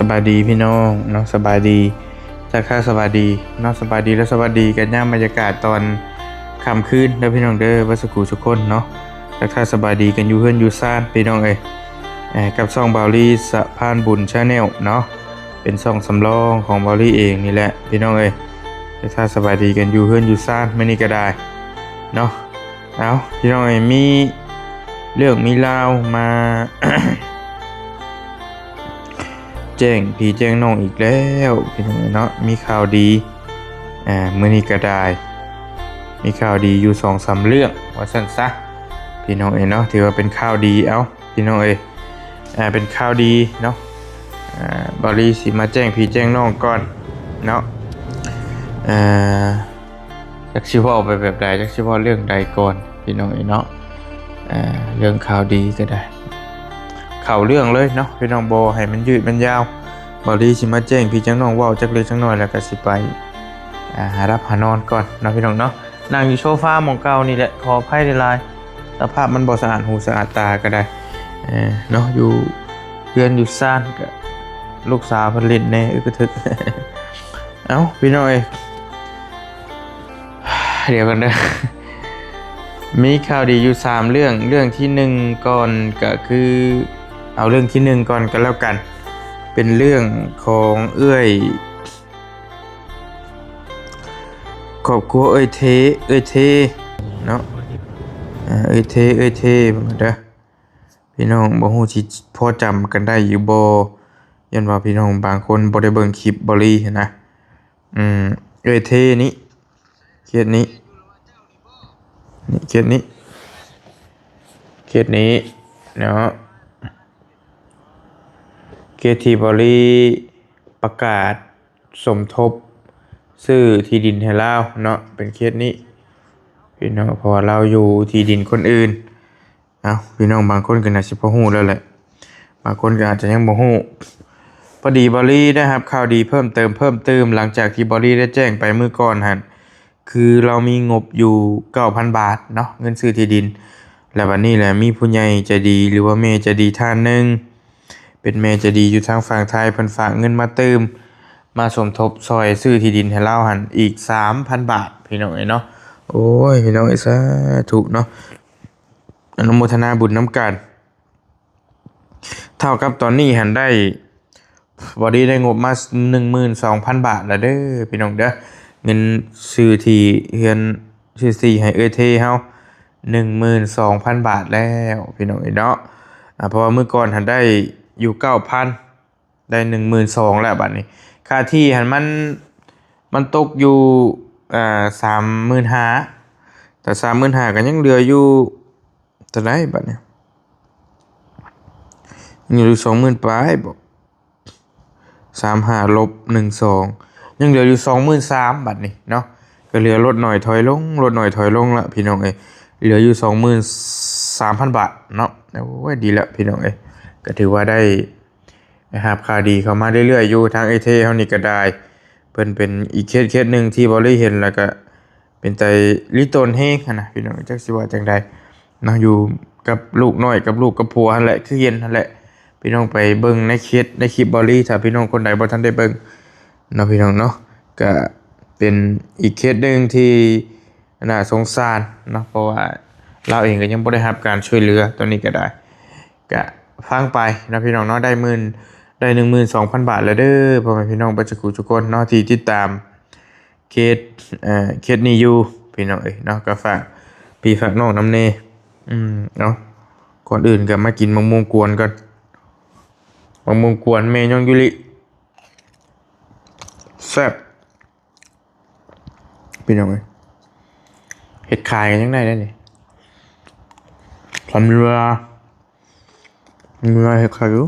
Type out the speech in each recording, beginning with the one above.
ສະບາຍດີພີ່ນ້ອງເນາະ ສະບາຍດີ ທັກທາຍສະບາຍດີເນາະ ສະບາຍດີ ແລະ ສະຫວັດດີກັນຍາມບັນຍາກາດຕອນຄ່ຳຄືນເດີພີ່ນ້ອງເດີ ເບິດສູ່ຜູ້ສູ່ຄົນເນາະ ທັກທາຍສະບາຍດີກັນຢູ່ເຮືອນຢູ່ຊານພີ່ນ້ອງເອີຍ ເອີ ກັບຊ່ອງບ່າວລີສະພານບຸນ Channel ເນາະ ເປັນຊ່ອງສຳລອງຂອງບ່າວລີເອງນີ້ແຫຼະພີ່ນ້ອງເອີຍ ທັກທາຍສະບາຍດີກັນຢູ່ເຮືອນຢູ່ຊານມື້ນີ້ກໍໄດ້ເນາະ ເອົາ ພີ່ນ້ອງເອີຍ ມີເລື່ອງມີລາວມາ ແຈ້ງພີ່ແຈ້ງນ້ອງອີກແລ້ວພີ່ນ້ອງເອີຍເນາະ ມີຂ່າວດີ ອ່າ ມື້ນີ້ກໍໄດ້ ມີຂ່າວດີຢູ່ສອງສາມເລື່ອງວ່າຊັ້ນຊະ ພີ່ນ້ອງເອີຍເນາະ ຖືວ່າເປັນຂ່າວດີ ເອົ້າ ພີ່ນ້ອງເອີຍ ອ່າ ເປັນຂ່າວດີເນາະ ອ່າ ບ່າວລີຊິມາແຈ້ງພີ່ແຈ້ງນ້ອງກ່ອນເນາະ ອ່າ ຈັກຊິເວົ້າໄປແບບໃດ ຈັກຊິເວົ້າເລື່ອງໃດກ່ອນພີ່ນ້ອງເອີຍເນາະ ອ່າ ເລື່ອງຂ່າວດີກໍໄດ້ ເຂົ້າເລື່ອງເລີຍເນາະ ພີ່ນ້ອງ ບໍ່ໃຫ້ມັນຍືດມັນຍາວ ບ່າວລີຊິມາແຈ້ງພີ່ແຈ້ງນ້ອງເວົ້າຈັກເລັກຈັກນ້ອຍ ແລ້ວກໍຊິໄປ ອ່າ ຫາຫຼັບຫານອນກ່ອນເນາະ ພີ່ນ້ອງເນາະ ນັ່ງຢູ່ໂຊຟາໝ່ອງເກົ່ານີ້ແຫຼະ ຂໍອະໄພຫຼາຍໆ ສະພາບມັນບໍ່ສະອາດຫູສະອາດຕາກໍໄດ້ ເອີ ເນາະ ຢູ່ເຮືອນຢູ່ຊານກໍລູກສາວເພິ່ນຫຼິ້ນແດ່ ອຶກກະທຶກ ເອົ້າ ພີ່ນ້ອງເອີຍ ດຽວກ່ອນເດີ ມີຂ່າວດີຢູ່ສາມເລື່ອງ ເລື່ອງທີໜຶ່ງກ່ອນກໍຄື ເອົາເລື່ອງທີໜຶ່ງກ່ອນກໍແລ້ວກັນ ເປັນເລື່ອງຂອງເອື້ອຍ ຄອບຄົວເອື້ອຍເທ ເອື້ອຍເທເນາະ ເອີ ເອື້ອຍເທ ເອື້ອຍເທ ເບິ່ງເດີ ພີ່ນ້ອງ ບໍ່ຮູ້ຊິພໍຈຳກັນໄດ້ຢູ່ບໍ່ ຢ້ານວ່າພີ່ນ້ອງບາງຄົນບໍ່ໄດ້ເບິ່ງຄລິບບ່າວລີຫັ້ນນະ ອືມ ເອື້ອຍເທນີ້ ເຂດນີ້ ນີ້ ເຂດນີ້ ເຂດນີ້ເນາະ ເຂດທີ່ບ່າວລີປະກາດສົມທົບຊື້ທີ່ດິນໃຫ້ລາວເນາະ ເປັນເຂດນີ້ ພີ່ນ້ອງ ເພາະວ່າລາວຢູ່ທີ່ດິນຄົນອື່ນ ເອົ້າ ພີ່ນ້ອງບາງຄົນກໍໜ້າຊິພໍຮູ້ແລ້ວແຫຼະ ບາງຄົນກໍອາດຈະຍັງບໍ່ຮູ້ ພໍດີບ່າວລີໄດ້ຮັບຂ່າວດີເພີ່ມເຕີມ ເພີ່ມຕື່ມ ຫຼັງຈາກທີ່ບ່າວລີໄດ້ແຈ້ງໄປມື້ກ່ອນຫັ້ນ ຄືລາວມີງົບຢູ່ເກົ້າພັນບາດເນາະ ເງິນຊື້ທີ່ດິນ ແລ້ວບັດນີ້ແຫຼະ ມີຜູ້ໃຫຍ່ໃຈດີ ຫຼືວ່າແມ່ໃຈດີທ່ານໜຶ່ງ ເປັນແມ່ໃຈດີຢູ່ທາງຝັ່ງໄທ ເພິ່ນຝາກເງິນມາຕື່ມ ມາສົມທົບຊ່ອຍຊື້ທີ່ດິນໃຫ້ລາວຫັ້ນອີກສາມພັນບາດ ພີ່ນ້ອງເອີຍເນາະ ໂອ້ຍ ພີ່ນ້ອງເອີຍ ສາທຸເນາະ ອະນຸໂມທະນາບຸນນຳກັນ ເທົ່າກັບຕອນນີ້ຫັ້ນໄດ້ ບ່າວລີໄດ້ງົບມາໜຶ່ງໝື່ນສອງພັນບາດແລ້ວເດີ ພີ່ນ້ອງເດີ ເງິນຊື້ທີ່ເຮືອນ ຊື້ທີ່ໃຫ້ເອື້ອຍເທເຮົາ ໜຶ່ງໝື່ນສອງພັນບາດແລ້ວ ພີ່ນ້ອງເອີຍເນາະ ອາ ເພາະວ່າມື້ກ່ອນຫັ້ນໄດ້ຢູ່ເກົ້າພັນ ໄດ້ໜຶ່ງໝື່ນສອງແລ້ວບັດນີ້ ຄ່າທີ່ຫັ້ນມັນ ມັນຕົກຢູ່ ເອີ ສາມໝື່ນຫ້າ ແຕ່ສາມໝື່ນຫ້າກໍຍັງເຫຼືອຢູ່ ເທົ່າໃດບັດນີ້ ຍັງເຫຼືອຢູ່ສອງໝື່ນປາຍບໍ ສາມຫ້າລົບໜຶ່ງສອງ ຍັງເຫຼືອຢູ່ສອງໝື່ນສາມບັດນີ້ເນາະ ກໍເຫຼືອລົດໜ້ອຍຖອຍລົງ ລົດໜ້ອຍຖອຍລົງລະ ພີ່ນ້ອງເອີຍ ເຫຼືອຢູ່ສອງໝື່ນສາມພັນບາດເນາະ ໂອ້ຍ ດີລະ ພີ່ນ້ອງເອີຍ ກໍຖືວ່າໄດ້ ໄດ້ຮັບຂ່າວດີເຂົ້າມາເລື້ອຍໆຢູ່ ທາງເອື້ອຍເທເຮົານີ້ກໍໄດ້ ເພິ່ນເປັນອີກເຄສ ເຄສໜຶ່ງທີ່ບໍ່ໄດ້ເຫັນ ແລ້ວກໍເປັນຕາລີຕົນແຮງຫັ້ນນະ ພີ່ນ້ອງ ຈັກຊິວ່າຈັ່ງໃດເນາະ ຢູ່ກັບລູກນ້ອຍ ກັບລູກກັບຜົວຫັ້ນແຫຼະ ຄືເຫັນຫັ້ນແຫຼະ ພີ່ນ້ອງໄປເບິ່ງໃນເຄສ ໃນຄລິບບ່າວລີ ຖ້າພີ່ນ້ອງຄົນໃດບໍ່ທັນໄດ້ເບິ່ງເນາະ ພີ່ນ້ອງເນາະ ກະເປັນອີກເຄສໜຶ່ງທີ່ ໜ້າສົງສານເນາະ ເພາະວ່າລາວເອງກໍຍັງບໍ່ໄດ້ຮັບການຊ່ວຍເຫຼືອຕົວນີ້ກໍໄດ້ ກະຟັງໄປເນາະ ພີ່ນ້ອງເນາະ ໄດ້ໝື່ນ ໄດ້ໜຶ່ງໝື່ນສອງພັນບາດແລ້ວເດີ ພໍ່ແມ່ພີ່ນ້ອງເບິດສູ່ຜູ້ສູ່ຄົນເນາະ ທີ່ຕິດຕາມເຄສ ເອີ ເຄສນີ້ຢູ່ ພີ່ນ້ອງເອີຍເນາະ ກໍຝາກພີ່ຝາກນ້ອງນຳແດ່ ອືມ ເນາະ ກ່ອນອື່ນກໍມາກິນໝາກມ່ວງກວນກ່ອນ ໝາກມ່ວງກວນແມ່ຍ້ອງຢູລິ ແຊບ ພີ່ນ້ອງເອີຍ ເຮັດຂາຍກໍຍັງໄດ້ເດ້ນີ້ ຄັນມີເວລາ ມີເວລາເຮັດຂາຍຢູ່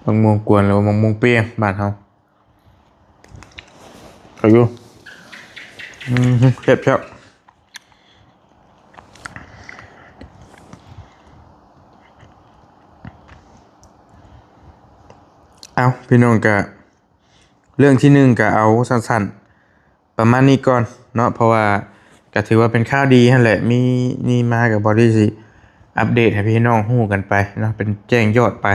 ໝາກມ່ວງກວນ ຫຼືວ່າໝາກມ່ວງເປຍບ້ານເຮົາ ຂາຍຢູ່ ອືມ ແຊບໆ. ເອົ້າ ພີ່ນ້ອງ ກະເລື່ອງທີໜຶ່ງກະເອົາສັ້ນໆປະມານນີ້ກ່ອນເນາະ ເພາະວ່າກະຖືວ່າເປັນຂ່າວດີຫັ້ນແຫຼະ ມີ ມີມາກະພໍດີຊິ ອັບເດດໃຫ້ພີ່ນ້ອງຮູ້ກັນໄປເນາະ ເປັນແຈ້ງຍອດໄປ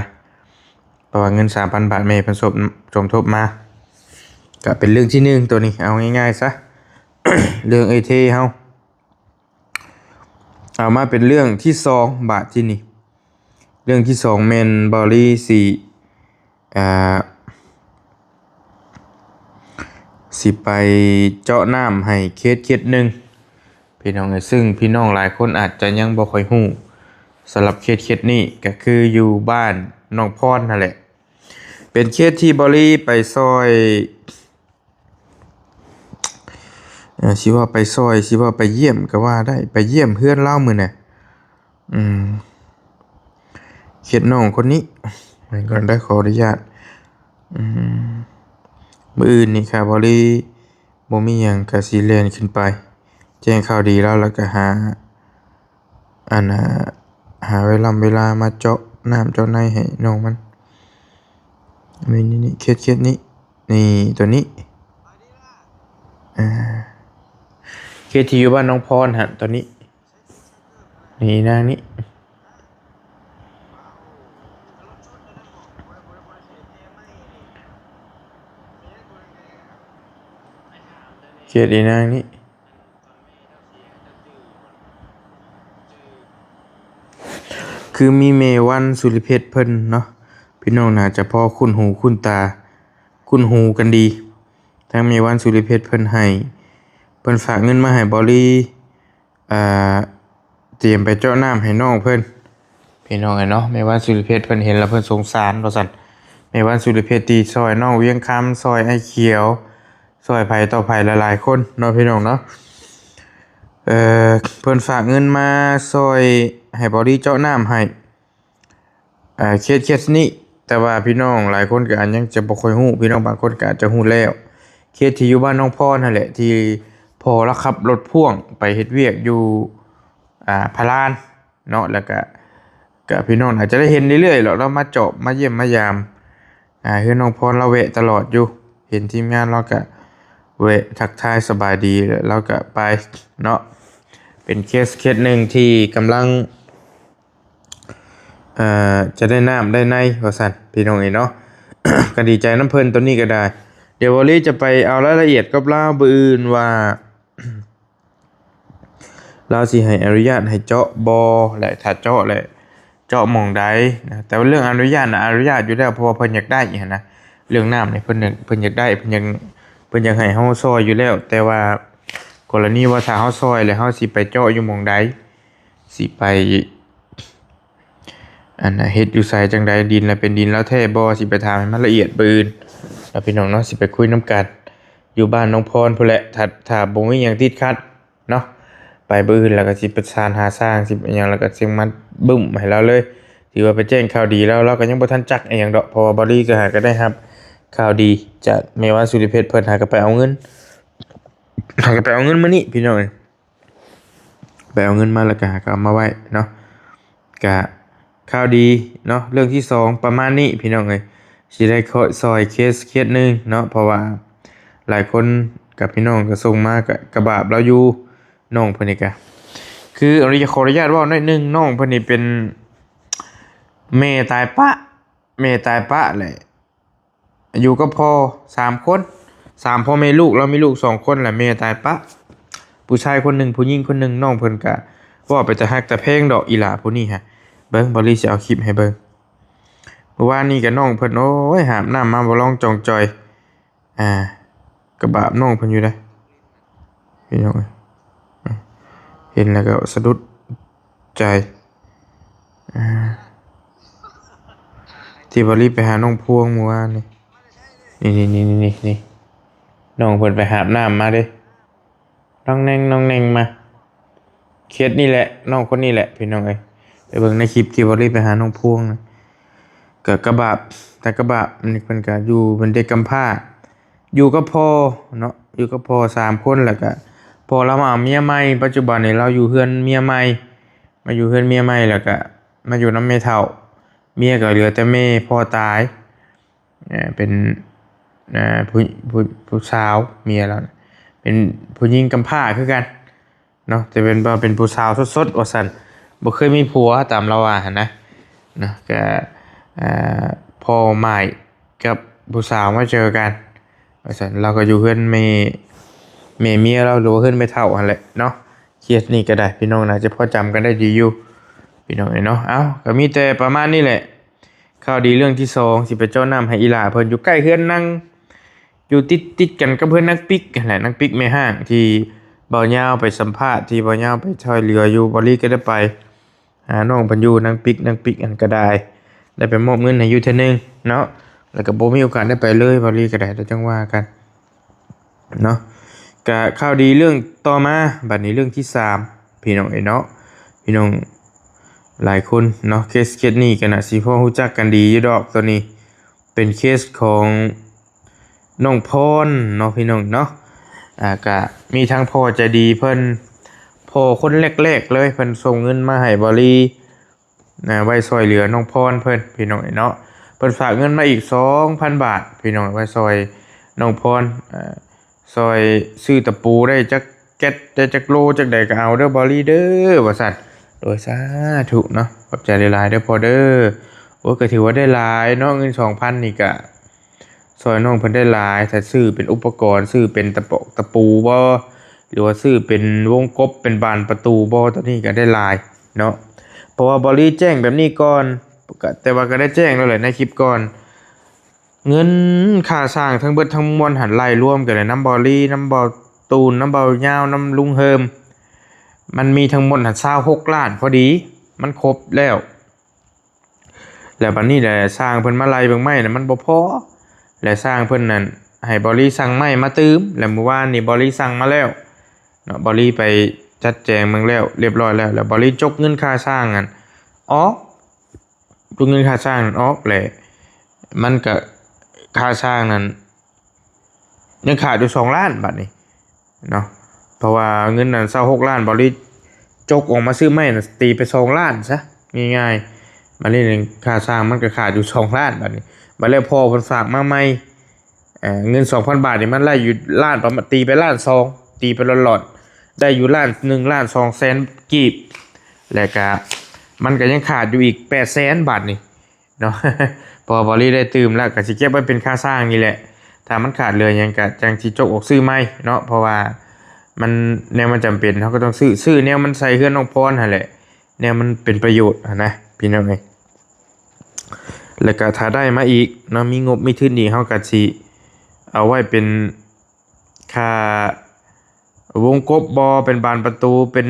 ເພາະວ່າເງິນສາມພັນບາດແມ່ເພິ່ນສົມ ສົມທົບມາ ກະເປັນເລື່ອງທີໜຶ່ງໂຕນີ້ ເອົາງ່າຍໆຊະ ເລື່ອງເອເທເຮົາ ເອົາມາເປັນເລື່ອງທີສອງ ບາດທີນີ້ ເລື່ອງທີສອງແມ່ນເບົາລີຊິ ອ່າ ຊິໄປເຈາະນ້ຳໃຫ້ເຂດເຂດໜຶ່ງ ພີ່ນ້ອງເອີຍ ຊຶ່ງພີ່ນ້ອງຫຼາຍຄົນອາດຈະຍັງບໍ່ຄ່ອຍຮູ້ ສຳລັບເຂດເຂດນີ້ ກະຄືຢູ່ບ້ານນ້ອງພອນຫັ້ນແຫຼະ ເປັນເຂດທີ່ເບົາລີໄປຊ່ອຍ ເອີ ຊິວ່າໄປຊ່ອຍ ຊິວ່າໄປຢ້ຽມກະວ່າໄດ້ ໄປຢ້ຽມເຮືອນລາວມື້ນະ ອືມ ເຂດນ້ອງຄົນນີ້ ແມ່ນກ່ອນເດີ ຂໍອະນຸຍາດ ອືມ ມື້ອື່ນນີ້ຂ້າເບົາລີບໍ່ມີຫຍັງກະຊິແລ່ນຂຶ້ນໄປ ແຈ້ງຂ່າວດີລາວ ແລ້ວກະຫາ ອັນນ່າ ຫາເວລາ ເວລາມາເຈາະນ້ຳເຈາະໃນໃຫ້ນ້ອງມັນ ນີ້ໆໆ ເຂດ ເຂດນີ້ ນີ້ ໂຕນີ້ ອ່າ ເຂດທີ່ຢູ່ບ້ານນ້ອງພອນຫັ້ນ ໂຕນີ້ ນີ້ນາງນີ້ ເຂດອີນາງນີ້ ຄືມີແມ່ວັນ ສຸລິເພັດ ເພິ່ນເນາະ ພີ່ນ້ອງໜ້າຈະພໍຄຸ້ນຫູຄຸ້ນຕາ ຄຸ້ນຫູກັນດີ ທາງແມ່ວັນ ສຸລິເພັດ ເພິ່ນໃຫ້ ເພິ່ນຝາກເງິນມາໃຫ້ເບົາລີ ອ່າ ຕຽມໄປເຈາະນ້ຳໃຫ້ນ້ອງເພິ່ນ ພີ່ນ້ອງເອີຍເນາະ ແມ່ວັນ ສຸລິເພັດ ເພິ່ນເຫັນແລ້ວເພິ່ນສົງສານວ່າຊັ້ນ ແມ່ວັນ ສຸລິເພັດ ທີ່ຊ່ອຍນ້ອງວຽງຄຳ ຊ່ອຍອ້າຍຂຽວ ຊ່ອຍໃຜຕໍ່ໃຜຫຼາຍໆຄົນເນາະ ພີ່ນ້ອງເນາະ ເອີ ເພິ່ນຝາກເງິນມາຊ່ອຍໃຫ້ເບົາລີເຈາະນ້ຳໃຫ້ ເຂດ ເຂດນີ້ ແຕ່ວ່າພີ່ນ້ອງຫຼາຍຄົນກະອາດຍັງຈະບໍ່ຄ່ອຍຮູ້ ພີ່ນ້ອງບາງຄົນກະອາດຈະຮູ້ແລ້ວ ເຂດທີ່ຢູ່ບ້ານນ້ອງພອນຫັ້ນແຫຼະ ທີ່ພໍ່ລາວຂັບລົດພ່ວງໄປເຮັດວຽກຢູ່ ອ່າ ພະລານເນາະ ແລ້ວກະ ກະພີ່ນ້ອງອາດຈະໄດ້ເຫັນເລື້ອຍໆແຫຼະ ລາວມາຈອບມາຢ້ຽມມາຢາມ ອ່າ ເຮືອນນ້ອງພອນລາວແວະຕະຫຼອດຢູ່ ເຫັນທີມງານລາວກະແວະທັກທາຍສະບາຍດີ ແລ້ວລາວກະໄປເນາະ ເປັນເຄສເຄສໜຶ່ງທີ່ກຳລັງ ເອີ ຈະໄດ້ນ້ຳໄດ້ໃນວ່າຊັ້ນ ພີ່ນ້ອງເອີຍເນາະ ກະດີໃຈນຳເພິ່ນໂຕນີ້ກະໄດ້ ດຽວເບົາລີຈະໄປເອົາລາຍລະອຽດກັບລາວມື້ອື່ນວ່າ ລາວຊິໃຫ້ອະນຸຍາດໃຫ້ເຈາະບໍ່ ແລະ ຖ້າເຈາະແລ້ວເຈາະໝ່ອງໃດນະ ແຕ່ວ່າເລື່ອງອະນຸຍາດນະ ອະນຸຍາດຢູ່ແລ້ວ ເພາະວ່າເພິ່ນຢາກໄດ້ຫັ້ນນະ ເລື່ອງນ້ຳນີ້ເພິ່ນ ເພິ່ນຢາກໄດ້ ເພິ່ນຢາກ ເພິ່ນຢາກໃຫ້ເຮົາຊ່ອຍຢູ່ແລ້ວ ແຕ່ວ່າກໍລະນີວ່າຖ້າເຮົາຊ່ອຍແລ້ວ ເຮົາຊິໄປເຈາະຢູ່ໝ່ອງໃດ ຊິໄປ ອັນນ່າ ເຮັດຢູ່ໃສຈັ່ງໃດ ດິນລະເປັນດິນລາວແທ້ບໍ່ ຊິໄປຖາມໃຫ້ມັນລະອຽດມື້ອື່ນເນາະ ພີ່ນ້ອງເນາະ ຊິໄປຄຸຍນຳກັນ ຢູ່ບ້ານນ້ອງພອນພຸ້ນແຫຼະ ຖ້າ ຖ້າບໍ່ມີຫຍັງຕິດຂັດເນາະ ໄປມື້ອື່ນແລ້ວກະຊິປະສານຫາຊ່າງ ຊິຫຍັງ ແລ້ວກະຊິມາບຶ້ມໃຫ້ລາວເລີຍ ຖືວ່າໄປແຈ້ງຂ່າວດີລາວ ລາວກະຍັງບໍ່ທັນຈັກອີ່ຫຍັງດອກ ເພາະວ່າເບົາລີກະຫາກະໄດ້ຮັບຂ່າວດີຈາກແມ່ວັນ ສຸລິເພັດ ເພິ່ນຫາກະໄປເອົາເງິນ ຫາກະໄປເອົາເງິນມື້ນີ້ ພີ່ນ້ອງເອີຍ. ໄປເອົາເງິນມາແລ້ວກະຫາກະເອົາມາໄວ້ເນາະ ກະຂ່າວດີເນາະ ເລື່ອງທີສອງປະມານນີ້ພີ່ນ້ອງເອີຍ ຊິໄດ້ຊ່ອຍເຄສເຄສໜຶ່ງເນາະ ເພາະວ່າຫຼາຍຄົນກັບພີ່ນ້ອງກະສົ່ງມາ ກະ ກະບາບລາວຢູ່ ນ້ອງເພິ່ນນີ້ກະ ຄື ຂໍອະນຸຍາດເວົ້າໜ້ອຍໜຶ່ງ ນ້ອງເພິ່ນນີ້ເປັນແມ່ຕາຍປະ ແມ່ຕາຍປະແຫຼະ ຢູ່ກັບພໍ່ສາມຄົນ ສາມພໍ່ແມ່ລູກ ລາວມີລູກສອງຄົນ ແລະ ແມ່ຕາຍປະ ຜູ້ຊາຍຄົນໜຶ່ງ ຜູ້ຍິງຄົນໜຶ່ງ ນ້ອງເພິ່ນກະເວົ້າເປັນຕາຮັກຕາແພງດອກ ອີ່ຫຼ້າຜູ້ນີ້ຫັ້ນ ເບິ່ງ ເບົາລີຊິເອົາຄລິບໃຫ້ເບິ່ງ ມື້ວານນີ້ກະນ້ອງເພິ່ນ ໂອ້ຍ ຫາບນ້ຳມາບໍ່ລອງຈ່ອງຈ່ອຍ ອ່າ ກະບາບນ້ອງເພິ່ນຢູ່ເດ້ ພີ່ນ້ອງເອີຍ ເຫັນແລ້ວກໍສະດຸດໃຈ ອ່າ ທີ່ເບົາລີໄປຫານ້ອງພວງມື້ວານນີ້ ນີ້ໆໆໆ ນ້ອງເພິ່ນໄປຫາບນ້ຳມາເດ້ ນ້ອງແໜ່ງນ້ອງແໜ່ງມາ ເຂດນີ້ແຫຼະ ນ້ອງຄົນນີ້ແຫຼະ ພີ່ນ້ອງເອີຍ ໄປເບິ່ງໃນຄລິບທີ່ເບົາລີໄປຫານ້ອງພວງນະ ກະ ກະບາບ ຕາກະບາບ ອັນນີ້ເພິ່ນກະຢູ່ເປັນເດັກກຳພ້າ ຢູ່ກັບພໍ່ເນາະ ຢູ່ກັບພໍ່ສາມຄົນ ແລ້ວກະພໍ່ລາວມາເອົາເມຍໃໝ່ ປັດຈຸບັນນີ້ລາວຢູ່ເຮືອນເມຍໃໝ່ ມາຢູ່ເຮືອນເມຍໃໝ່ ແລ້ວກະມາຢູ່ນຳແມ່ເຖົ້າ ເມຍກະເຫຼືອແຕ່ແມ່ ພໍ່ຕາຍ ເປັນ ເອີ ຜູ້ ຜູ້ ຜູ້ສາວ ເມຍລາວເປັນຜູ້ຍິງກຳພ້າຄືກັນ ເນາະ ແຕ່ເປັນວ່າເປັນຜູ້ສາວສົດໆວ່າຊັ້ນ ບໍ່ເຄີຍມີຜົວຕາມລາວວ່າຫັ້ນນະ ນະ ກະ ອ່າ ພໍ່ໝ້າຍກັບຜູ້ສາວມາເຈີກັນວ່າຊັ້ນ. ລາວກໍຢູ່ເຮືອນແມ່ ແມ່ເມຍລາວ ຫຼືວ່າເຮືອນແມ່ເຖົ້າຫັ້ນແຫຼະເນາະ. ເຄສນີ້ກໍໄດ້ ພີ່ນ້ອງໜ້າຈະພໍຈຳກັນໄດ້ດີຢູ່ ພີ່ນ້ອງເອີຍເນາະ. ເອົ້າ ກໍມີແຕ່ປະມານນີ້ແຫຼະ. ຂ່າວດີເລື່ອງທີສອງ ຊິໄປເຈາະນ້ຳໃຫ້ອີ່ຫຼ້າເພິ່ນ ຢູ່ໃກ້ເຮືອນນາງ ຢູ່ຕິດ ຕິດກັນກັບເຮືອນນາງປິກຫັ້ນແຫຼະ. ນາງປິກແມ່ຮ້າງທີ່ບ່າວຍາວໄປສຳພາດ ທີ່ບ່າວຍາວໄປຊ່ອຍເຫຼືອຢູ່ ບ່າວລີກໍໄດ້ໄປຫານ້ອງເພິ່ນຢູ່ ນາງປິກ. ນາງປິກຫັ້ນກໍໄດ້ ໄດ້ໄປມອບເງິນໃຫ້ຢູ່ເທື່ອໜຶ່ງເນາະ ແລ້ວກໍບໍ່ມີໂອກາດໄດ້ໄປເລີຍ ບ່າວລີກໍໄດ້ ແລ້ວຈັ່ງວ່າກັນເນາະ. ກະຂ່າວດີເລື່ອງຕໍ່ມາ ບັດນີ້ເລື່ອງທີສາມ ພີ່ນ້ອງເອີຍເນາະ. ພີ່ນ້ອງຫຼາຍຄົນເນາະ ເຄສ ເຄສນີ້ກໍໜ້າຊິພໍຮູ້ຈັກກັນດີຢູ່ດອກ. ໂຕນີ້ເປັນເຄສຂອງ ນ້ອງພອນເນາະ ພີ່ນ້ອງເນາະ. ອ່າ ກະມີທັງພໍ່ໃຈດີເພິ່ນ ພໍ່ຄົນແລກໆເລີຍ ເພິ່ນສົ່ງເງິນມາໃຫ້ບ່າວລີ ນະ ໄວ້ຊ່ອຍເຫຼືອນ້ອງພອນເພິ່ນ ພີ່ນ້ອງເນາະ. ເພິ່ນຝາກເງິນມາອີກສອງພັນບາດ ພີ່ນ້ອງ ໄວ້ຊ່ອຍນ້ອງພອນ ເອີ ຊ່ອຍຊື້ຕະປູໄດ້ຈັກແກັດ ໄດ້ຈັກໂລ ຈັກໃດກໍເອົາເດີບ່າວລີເດີ ວ່າຊັ້ນ. ໂດຍ ສາທຸເນາະ ຂອບໃຈຫຼາຍໆເດີພໍ່ເດີ. ໂອ້ ກໍຖືວ່າໄດ້ຫຼາຍເນາະ ເງິນສອງພັນນີ້ກະ ຊ່ອຍນ້ອງເພິ່ນໄດ້ຫຼາຍ ຖ້າຊື້ເປັນອຸປະກອນ ຊື້ເປັນຕະປອກຕະປູບໍ ຫຼືວ່າຊື້ເປັນວົງກົບ ເປັນບານປະຕູບໍ ໂຕນີ້ກໍໄດ້ຫຼາຍເນາະ. ເພາະວ່າບ່າວລີແຈ້ງແບບນີ້ກ່ອນ ກະ ແຕ່ວ່າກໍໄດ້ແຈ້ງແລ້ວແຫຼະໃນຄລິບກ່ອນ ເງິນຄ່າສ້າງທັງເບິດທັງມວນຫັ້ນ ໄລ່ລວມກັນແລ້ວ ນຳບ່າວລີ ນຳບ່າວຕູນ ນຳບ່າວຍາວ ນຳລຸງເຮີມ ມັນມີທັງໝົດຫັ້ນຊາວຫົກລ້ານພໍດີ ມັນຄົບແລ້ວ. ແລ້ວບັດນີ້ແຫຼະ ຊ່າງເພິ່ນມາໄລ່ເບິ່ງໄມ້ນະ ມັນບໍ່ພໍ ແລະ ຊ່າງເພິ່ນນັ້ນໃຫ້ບ່າວລີສັ່ງໄມ້ມາຕື່ມ ແລະ ມື້ວານນີ້ບ່າວລີສັ່ງມາແລ້ວເນາະ. ບ່າວລີໄປຈັດແຈງເບິ່ງແລ້ວ ລຽບຮ້ອຍແລ້ວ ແລ້ວບ່າວລີຈົກເງິນຄ່າຊ່າງນັ້ນອອກ ຈົກເງິນຄ່າຊ່າງນັ້ນອອກ ແລະ ມັນກະ ຄ່າຊ່າງນັ້ນ ຍັງຂາດຢູ່ສອງລ້ານບາດນີ້ເນາະ. ເພາະວ່າເງິນນັ້ນຊາວຫົກລ້ານ ບ່າວລີຈົກອອກມາຊື້ໄມ້ນະ ຕີໄປສອງລ້ານຊະ ງ່າຍໆ. ບາດນີ້ຄ່າຊ່າງມັນກໍຂາດຢູ່ສອງລ້ານບາດນີ້. ບາດແລ້ວພໍ່ເພິ່ນຝາກມາໃໝ່ ເອີ ເງິນສອງພັນບາດນີ້ ມັນໄດ້ຢູ່ລ້ານປະມານ ຕີໄປລ້ານສອງ ຕີໄປຫຼອດໆ ໄດ້ຢູ່ລ້ານໜຶ່ງ ລ້ານສອງແສນກີບ ແລ້ວກະມັນກໍຍັງຂາດຢູ່ອີກແປດແສນບາດນີ້ ເນາະ. ເພາະວ່າບ່າວລີໄດ້ຕື່ມແລ້ວ ກໍຊິເກັບໄວ້ເປັນຄ່າສ້າງນີ້ແຫຼະ. ຖ້າມັນຂາດເຫຼືອຫຍັງ ກໍຈັ່ງຊິຈົກອອກຊື້ໃໝ່ເນາະ. ເພາະວ່າມັນ ແນວມັນຈຳເປັນ ເຮົາກໍຕ້ອງຊື້ ຊື້ແນວມັນໃສ່ເຮືອນນ້ອງພອນຫັ້ນແຫຼະ ແນວມັນເປັນປະໂຫຍດຫັ້ນນະ ພີ່ນ້ອງເອີຍ. ແລ້ວກໍຖ້າໄດ້ມາອີກເນາະ ມີງົບມີທຶນອີກ ເຮົາກໍຊິເອົາໄວ້ເປັນ ຄ່າວົງກົບບໍ ເປັນບານປະຕູ ເປັນ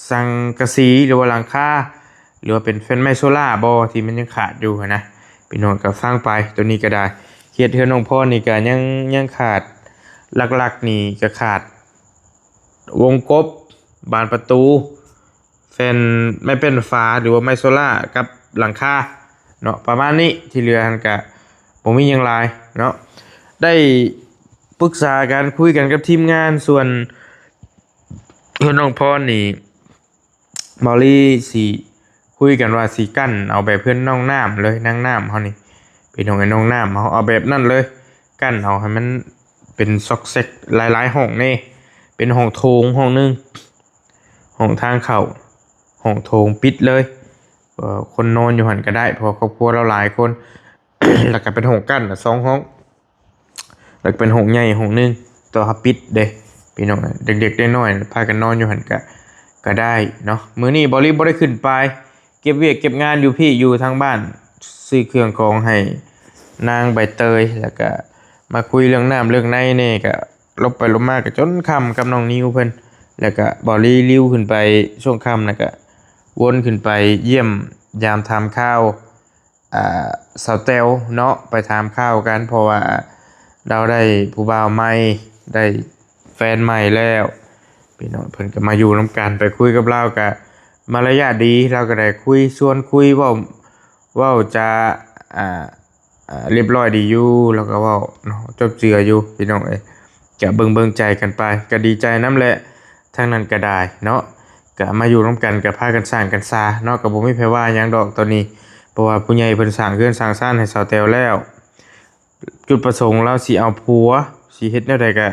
ສັງກະສີ ຫຼືວ່າຫຼັງຄາ ຫຼືວ່າເປັນແຜ່ນໄມ້ໂຊລາບໍ ທີ່ມັນຍັງຂາດຢູ່ຫັ້ນນະ ພີ່ນ້ອງກໍຟັງໄປ. ໂຕນີ້ກໍໄດ້ ເຂດເຮືອນນ້ອງພອນນີ້ກໍຍັງ ຍັງຂາດ ຫຼັກໆນີ້ກໍຂາດວົງກົບ ບານປະຕູ ແຜ່ນໄມ້ແປ້ນຝາ ຫຼືວ່າໄມ້ໂຊລາກັບຫຼັງຄາເນາະ ປະມານນີ້. ທີ່ເຫຼືອຫັ້ນກະບໍ່ມີຫຍັງຫຼາຍເນາະ. ໄດ້ປຶກສາກັນ ຄຸຍກັນກັບທີມງານ ສ່ວນເຮືອນນ້ອງພອນນີ້ ບ່າວລີຊິຄຸຍກັນວ່າຊິກັ້ນເອົາແບບເຮືອນນ້ອງນ້ຳເລີຍ ນາງນ້ຳເຮົານີ້ ພີ່ນ້ອງເອີຍ ນ້ອງນ້ຳເຮົາ ເອົາແບບນັ້ນເລີຍ ກັ້ນເອົາໃຫ້ມັນເປັນຊອກແຊກຫຼາຍໆຫ້ອງແດ່ ເປັນຫ້ອງໂຖງຫ້ອງໜຶ່ງ ຫ້ອງທາງເຂົ້າ ຫ້ອງໂຖງປິດເລີຍ ເອີ ຄົນນອນຢູ່ຫັ້ນກໍໄດ້ ເພາະວ່າຄອບຄົວລາວຫຼາຍຄົນ ແລ້ວກໍເປັນຫ້ອງກັ້ນສອງຫ້ອງ ແລ້ວກໍເປັນຫ້ອງໃຫຍ່ຫ້ອງໜຶ່ງ ຕໍ່ເຮົາປິດເດ້ ພີ່ນ້ອງ ເດັກໆນ້ອຍໆພາກັນນອນຢູ່ຫັ້ນກໍ ກໍໄດ້ເນາະ. ມື້ນີ້ບ່າວລີບໍ່ໄດ້ຂຶ້ນໄປ ເກັບວຽກເກັບງານຢູ່ພີ້ ຢູ່ທາງບ້ານ ຊື້ເຄື່ອງຂອງໃຫ້ນາງໃບເຕີຍ ແລ້ວກໍມາຄຸຍເລື່ອງນ້ຳເລື່ອງໃນແດ່ ກໍຫຼົບໄປຫຼົບມາກໍຈົນຄ່ຳກັບນ້ອງນິວເພິ່ນ ແລ້ວກໍບ່າວລີລິວຂຶ້ນໄປຊ່ວງຄ່ຳ ແລ້ວກໍວົນຂຶ້ນໄປຢ້ຽມຢາມຖາມຂ່າວ ອ່າ ສາວແຕວເນາະ ໄປຖາມຂ່າວກັນ ເພາະວ່າລາວໄດ້ຜູ້ບ່າວໃໝ່ ໄດ້ແຟນໃໝ່ແລ້ວ ພີ່ນ້ອງ ເພິ່ນກໍມາຢູ່ນຳກັນ ໄປຄຸຍກັບລາວກໍມາລະຍະດີ ລາວກໍໄດ້ຄຸຍ ຊວນຄຸຍ ເວົ້າ ເວົ້າຈາ ອ່າ ອ່າ ລຽບຮ້ອຍດີຢູ່ ລາວກໍເວົ້າເນາະ ຈົບເຈືອຢູ່ ພີ່ນ້ອງເອີຍ. ກະເບິ່ງເບິ່ງໃຈກັນໄປ ກະດີໃຈນຳແຫຼະ ທາງນັ້ນກະໄດ້ເນາະ ກະມາຢູ່ນຳກັນ ກະພາກັນສ້າງກັນສາເນາະ ກະບໍ່ມີໃຜວ່າຫຍັງດອກຕອນນີ້ ເພາະວ່າຜູ້ໃຫຍ່ເພິ່ນສ້າງເຮືອນສ້າງຊານໃຫ້ສາວແຕວແລ້ວ ຈຸດປະສົງລາວຊິເອົາຜົວ ຊິເຮັດແນວໃດກະ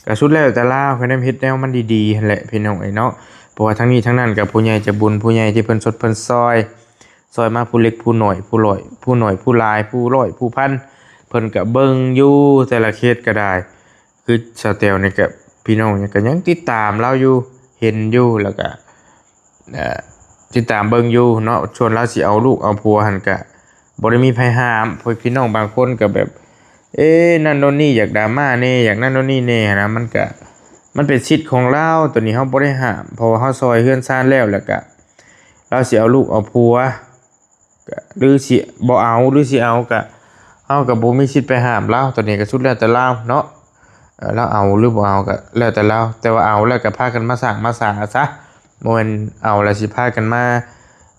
ກະສຸດແລ້ວແຕ່ລາວ ກໍແນມເຮັດແນວມັນດີໆຫັ້ນແຫຼະ ພີ່ນ້ອງເອີຍເນາະ. ເພ ະວ່າທັງນີ້ທັງນັ້ນກໍຜູ້ໃຫຍ່ໃຈບຸນ ຜູ້ໃຫຍ່ທີ່ເພິ່ນຊົດເພິ່ນຊ່ອຍ ຊ່ອຍມາຜູ້ເລັກຜູ້ນ້ອຍ ຜູ້ຫຼ້ອຍ ຜູ້ນ້ອຍຜູ້ຫຼາຍ ຜູ້ຮ້ອຍຜູ້ພັນ ເພິ່ນກໍເບິ່ງຢູ່ ແຕ່ລະເຂດກໍໄດ້. ຄືສາວແຕວນີ້ກໍ ພີ່ນ້ອງນີ້ກໍຍັງຕິດຕາມລາວຢູ່ ເຫັນຢູ່ ແລ້ວກໍ ເອີ ຕິດຕາມເບິ່ງຢູ່ເນາະ. ສ່ວນລາວຊິເອົາລູກເອົາຜົວຫັ້ນກະບໍ່ໄດ້ມີໃຜຫ້າມ. ພວກພີ່ນ້ອງບາງຄົນກໍແບບ ເອ ນັ້ນໂນ່ນນີ້ ຢາກດຣາມາແດ່ ຢາກນັ້ນໂນ່ນນີ້ແດ່ຫັ້ນນະ ມັນກະ ມັນເປັນສິດຂອງລາວ. ໂຕນີ້ເຮົາບໍ່ໄດ້ຫ້າມ ເພາະວ່າເຮົາຊ່ອຍເຮືອນຊານແລ້ວ ແລ້ວກະລາວຊິເອົາລູກເອົາຜົວ ກະ ຫຼືຊິບໍ່ເອົາ ຫຼືຊິເອົາ ກະ ເຮົາກະບໍ່ມີສິດໄປຫ້າມລາວ. ໂຕນີ້ກະສຸດແລ້ວແຕ່ລາວເນາະ ເອີ ລາວເອົາ ຫຼືບໍ່ເອົາ ກະແລ້ວແຕ່ລາວ. ແຕ່ວ່າເອົາແລ້ວກະພາກັນມາສ້າງມາສາຊະ ບໍ່ແມ່ນເອົາແລ້ວຊິພາກັນມາ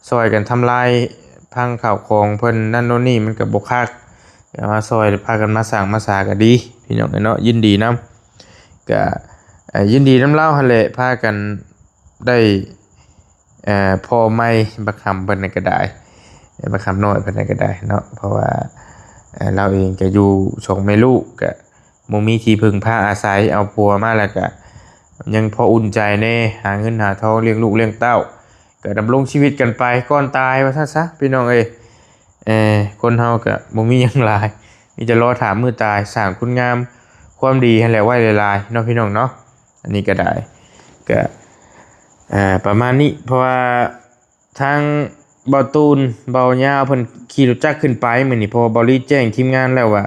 ຊ່ອຍກັນທຳລາຍພັງເຂົ້າຂອງເພິ່ນນັ້ນໂນ່ນນີ້ ມັນກະບໍ່ຄັກ. ແຕ່ວ່າຊ່ອຍ ພາກັນມາສ້າງມາສາກະດີ ພີ່ນ້ອງເອີຍເນາະ. ຍິນດີນຳ ກະ ເອີ ຍິນດີນຳລາວຫັ້ນແຫຼະ ພາກັນ ໄດ້ ເອີ ພໍ່ໃໝ່ບັກຫຳເພິ່ນນັ້ນກໍໄດ້ ບັກຫຳນ້ອຍເພິ່ນນັ້ນກໍໄດ້ເນາະ. ເພາະວ່າ ເອີ ລາວເອງກໍຢູ່ສອງແມ່ລູກ ກໍບໍ່ມີທີ່ເພິ່ງພາອາໄສ ເອົາຜົວມາແລ້ວກໍຍັງພໍອຸ່ນໃຈແດ່ ຫາເງິນຫາທອງລ້ຽງລູກລ້ຽງເຕົ້າ ກໍດຳລົງຊີວິດກັນໄປກ່ອນຕາຍວ່າຊັ້ນຊະ ພີ່ນ້ອງເອີຍ. ເອີ ຄົນເຮົາກໍບໍ່ມີຫຍັງຫຼາຍ ມີແຕ່ລໍຖ້າມື້ຕາຍ ສ້າງຄຸນງາມຄວາມດີຫັ້ນແຫຼະໄວ້ຫຼາຍໆເນາະ ພີ່ນ້ອງເນາະ. ອັນນີ້ກໍໄດ້ ກໍ ເອີ ປະມານນີ້ ເພາະວ່າທາງບ່າວຕູນ ບ່າວຍາວ ເພິ່ນຂີ່ລົດຈັກຂຶ້ນໄປມື້ນີ້ ເພາະວ່າບ່າວລີແຈ້ງທີມງານແລ້ວວ່າ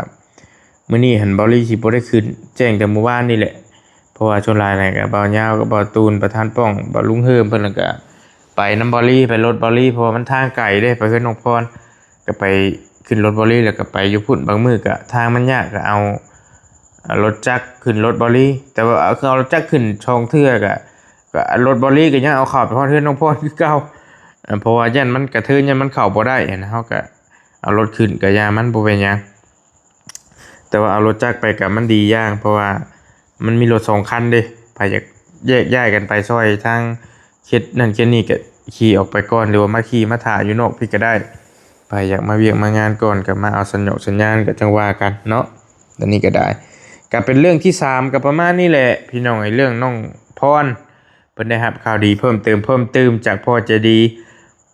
ມື້ນີ້ຫັ້ນບ່າວລີຊິບໍ່ໄດ້ຂຶ້ນ ແຈ້ງແຕ່ມື້ວານນີ້ແຫຼະ. ເພາະວ່າສ່ວນຫຼາຍແລ້ວກໍບ່າວຍາວກັບບ່າວຕູນ ປະທານປ້ອງ ບ່າວລຸງເຮີມ ເພິ່ນລະກະໄປນຳບ່າວລີ ໄປລົດບ່າວລີ ເພາະວ່າມັນທາງໄກເດ້ ໄປເຮືອນນ້ອງພອນ ກໍໄປຂຶ້ນລົດບ່າວລີ ແລ້ວກໍໄປຢູ່ພຸ້ນ. ບາງມື້ກໍທາງມັນຍາກ ກໍເອົາ ເອົາລົດຈັກຂຶ້ນລົດບ່າວລີ ແຕ່ວ່າເອົາ ເອົາລົດຈັກຂຶ້ນສອງເທື່ອ ກໍ ກໍລົດບ່າວລີກໍຍັງເອົາເຂົ້າໄປຮອດເຮືອນນ້ອງພອນຄືເກົ່າ ເພາະວ່າຢ້ານມັນກະເທີນ ຢ້ານມັນເຂົ້າບໍ່ໄດ້ຫັ້ນນະ ເຮົາກໍເອົາລົດຂຶ້ນ ກໍຢ່າມັນ ບໍ່ເປັນຫຍັງ. ແຕ່ວ່າເອົາລົດຈັກໄປກໍມັນດີຢ່າງ ເພາະວ່າມັນມີລົດສອງຄັນເດ້ ໃຜຢາກແຍກຍ້າຍກັນໄປຊ່ອຍທາງເຂດນັ້ນເຂດນີ້ ກໍຂີ່ອອກໄປກ່ອນ ຫຼືວ່າມາຂີ່ມາຖ້າຢູ່ນອກພີ້ກໍໄດ້. ໃຜຢາກມາວຽກມາງານກ່ອນ ກໍມາເອົາສັນຫຍອກສັນຍານ ກໍຈັ່ງວ່າກັນເນາະ. ອັນນີ້ກໍໄດ້ ກໍເປັນເລື່ອງທີສາມ ກໍປະມານນີ້ແຫຼະ ພີ່ນ້ອງເອີຍ. ເລື່ອງນ້ອງພອນ ເພິ່ນໄດ້ຮັບຂ່າວດີເພີ່ມເຕີມ ເພີ່ມຕື່ມຈາກພໍ່ໃຈດີ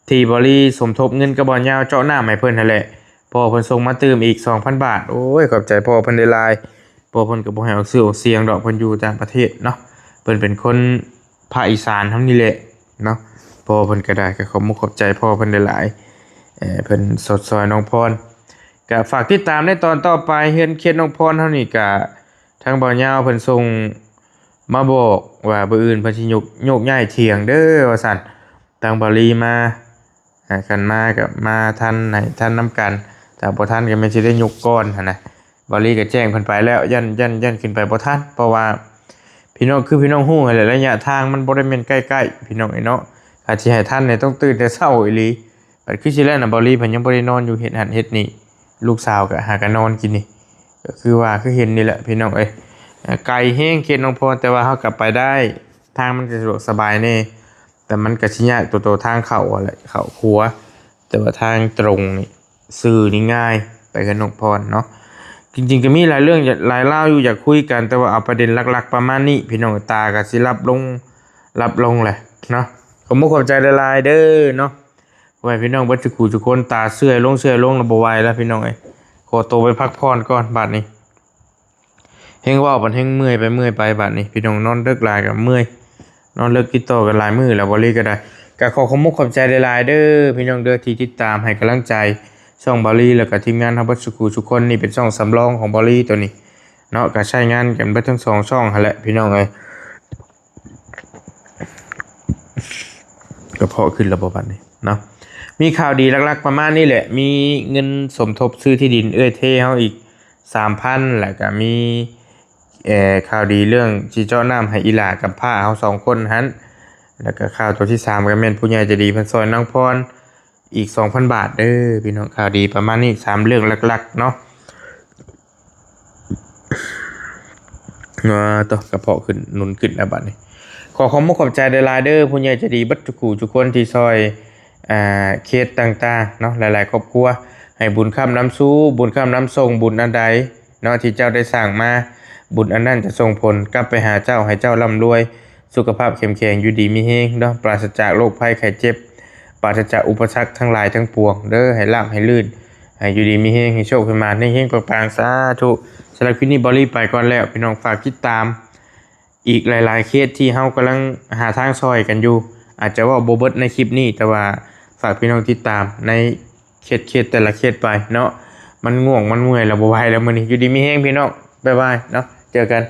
ທີ່ບ່າວລີສົມທົບເງິນກັບບ່າວຍາວເຈາະນ້ຳໃຫ້ເພິ່ນຫັ້ນແຫຼະ. ພໍ່ເພິ່ນສົ່ງມາຕື່ມອີກສອງພັນບາດ. ໂອ້ຍ ຂອບໃຈພໍ່ເພິ່ນຫຼາຍໆ. ພໍ່ເພິ່ນກໍບໍ່ໃຫ້ອອກຊື່ອອກສຽງດອກ ເພິ່ນຢູ່ຕ່າງປະເທດເນາະ ເພິ່ນເປັນຄົນພາກອີສານເຮົານີ້ແຫຼະເນາະ. ພໍ່ເພິ່ນກໍໄດ້ ກໍຂອບມຸກຂອບໃຈພໍ່ເພິ່ນຫຼາຍໆ ເອີ ເພິ່ນຊົດຊ່ອຍນ້ອງພອນ. ກໍຝາກຕິດຕາມໃນຕອນຕໍ່ໄປ ເຮືອນເຂດນ້ອງພອນເຮົານີ້ ກໍທາງບ່າວຍາວເພິ່ນສົ່ງມາບອກວ່າ ມື້ອື່ນເພິ່ນຊິຍົກ ໂຍກຍ້າຍຖຽງເດີວ່າຊັ້ນ. ທາງບ່າວລີມາ ອ່າ ຄັນມາກໍມາທັນ ໃຫ້ທັນນຳກັນ ຖ້າບໍ່ທັນກໍແມ່ນຊິໄດ້ຍົກກ່ອນຫັ້ນນະ. ບ່າວລີກໍແຈ້ງເພິ່ນໄປແລ້ວ ຢ້ານ ຢ້ານ ຢ້ານຂຶ້ນໄປບໍ່ທັນ ເພາະວ່າພີ່ນ້ອງ ຄືພີ່ນ້ອງຮູ້ຫັ້ນແຫຼະ ໄລຍະທາງມັນບໍ່ໄດ້ແມ່ນໃກ້ໆ ພີ່ນ້ອງເອີຍເນາະ. ຖ້າຊິໃຫ້ທັນນີ້ຕ້ອງຕື່ນແຕ່ເຊົ້າອີ່ຫຼີ. ບັດຄືຊິແລ້ວນະ ບ່າວລີເພິ່ນຍັງບໍ່ໄດ້ນອນຢູ່ ເຮັດຫັ້ນເຮັດນີ້ ລູກສາວກໍຫາກໍນອນກິນນີ້ ກໍຄືວ່າຄືເຫັນນີ້ແຫຼະ ພີ່ນ້ອງເອີຍ. ເອີ ໄກແຮງເຂດນ້ອງພອນ ແຕ່ວ່າເຮົາກໍໄປໄດ້ ທາງມັນຈະສະດວກສະບາຍແດ່ ແຕ່ມັນກໍຊິຍາກໂຕ ໂຕທາງເຂົ້າຫັ້ນແຫຼະ ເຂົ້າຂົວ. ແຕ່ວ່າທາງຕົງນີ້ ຊື່ນີ້ງ່າຍ ໄປເຮືອນນ້ອງພອນເນາະ. ຈິງໆ ກໍມີຫຼາຍເລື່ອງ ຫຼາຍລາວຢູ່ຢາກຄຸຍກັນ ແຕ່ວ່າເອົາປະເດັນຫຼັກໆປະມານນີ້ ພີ່ນ້ອງ. ຕາກໍຊິຫຼັບລົງ ຫຼັບລົງແຫຼະເນາະ. ຂອບມຸກຂອບໃຈຫຼາຍໆເດີເນາະ ພໍ່ແມ່ພີ່ນ້ອງເບິດສູ່ຜູ້ສູ່ຄົນ. ຕາເຊື່ອຍລົງ ເຊື່ອຍລົງແລ້ວ ບໍ່ໄຫວແລ້ວ ພີ່ນ້ອງເອີຍ. ຂໍໂຕໄປພັກຜ່ອນກ່ອນບາດນີ້. ແຮງເວົ້າບັດແຮງເມື່ອຍໄປເມື່ອຍໄປບາດນີ້ ພີ່ນ້ອງ. ນອນເດິກຫຼາຍກໍເມື່ອຍ ນອນເລິກຕິດຕໍ່ກັນຫຼາຍມື້ແລ້ວ ບ່າວລີກໍໄດ້. ກໍຂໍຂອບມຸກຂອບໃຈຫຼາຍໆເດີ ພີ່ນ້ອງເດີ ທີ່ຕິດຕາມໃຫ້ກຳລັງໃຈຊ່ອງບ່າວລີ ແລ້ວກໍທີມງານເຮົາເບິດສູ່ຜູ້ສູ່ຄົນ. ນີ້ເປັນຊ່ອງສຳລອງຂອງບ່າວລີໂຕນີ້ເນາະ ກໍໃຊ້ງານກັນເບິດທັງສອງຊ່ອງຫັ້ນແຫຼະ ພີ່ນ້ອງເອີຍ. ກະເພາະຂຶ້ນແລ້ວບໍ່ບັດນີ້ເນາະ. ມີຂ່າວດີຫຼັກໆປະມານນີ້ແຫຼະ ມີເງິນສົມທົບຊື້ທີ່ດິນເອື້ອຍເທເຮົາອີກສາມພັນ ແລ້ວກະມີ ເອີ ຂ່າວດີເລື່ອງຊິເຈາະນ້ຳໃຫ້ອີ່ຫຼ້າກັບພ້າເຮົາສອງຄົນຫັ້ນ ແລ້ວກະຂ່າວຕົວທີສາມກະແມ່ນຜູ້ໃຫຍ່ໃຈດີເພິ່ນຊ່ອຍນາງພອນ ອີກສອງພັນບາດເດີພີ່ນ້ອງ. ຂ່າວດີປະມານນີ້ ສາມເລື່ອງຫຼັກໆເນາະ. ເອີ ໂຕ ກະເພາະຂຶ້ນ ໜູນຂຶ້ນແລ້ວບາດນີ້. ຂໍຂອບມຸກຂອບໃຈຫຼາຍໆເດີ ຜູ້ໃຫຍ່ໃຈດີເບິດທຸກຜູ້ທຸກຄົນທີ່ຊ່ອຍ ອ່າ ເຂດຕ່າງໆເນາະ ຫຼາຍໆຄອບຄົວ ໃຫ້ບຸນຄ້ຳນຳສູ່ ບຸນຄ້ຳນຳສົ່ງ. ບຸນອັນໃດເນາະທີ່ເຈົ້າໄດ້ສ້າງມາ ບຸນອັນນັ້ນຈະສົ່ງຜົນກັບໄປຫາເຈົ້າ ໃຫ້ເຈົ້າລ່ຳລວຍ ສຸຂະພາບເຂັ້ມແຂງ ຢູ່ດີມີແຮງເນາະ ປາສະຈາກໂລກໄພໄຂ້ເຈັບ ປາສະຈາກອຸປະສັກທັງຫຼາຍທັງປວງເດີ ໃຫ້ລາບໃຫ້ລື່ນ ໃຫ້ຢູ່ດີມີແຮງ ໃຫ້ໂຊກໃຫ້ໝານ ເຮັງໆ ປັງໆ ສາທຸ. ສຳລັບຄລິບນີ້ ເບົາລີໄປກ່ອນແລ້ວ ພີ່ນ້ອງຝາກຕິດຕາມ ອີກຫຼາຍໆເຄສທີ່ເຮົາກຳລັງຫາທາງຊ່ອຍກັນຢູ່ ອາດຈະເວົ້າບໍ່ເບິດໃນຄລິບນີ້ ແຕ່ວ່າຝາກພີ່ນ້ອງຕິດຕາມໃນເຄສໆແຕ່ລະເຄສໄປເນາະ. ມັນງ່ວງມັນເມື່ອຍແລ້ວ ບໍ່ໄຫວແລ້ວມື້ນີ້. ຢູ່ດີມີແຮງພີ່ນ້ອງ ບາຍບາຍເນາະ ເຈີກັນ.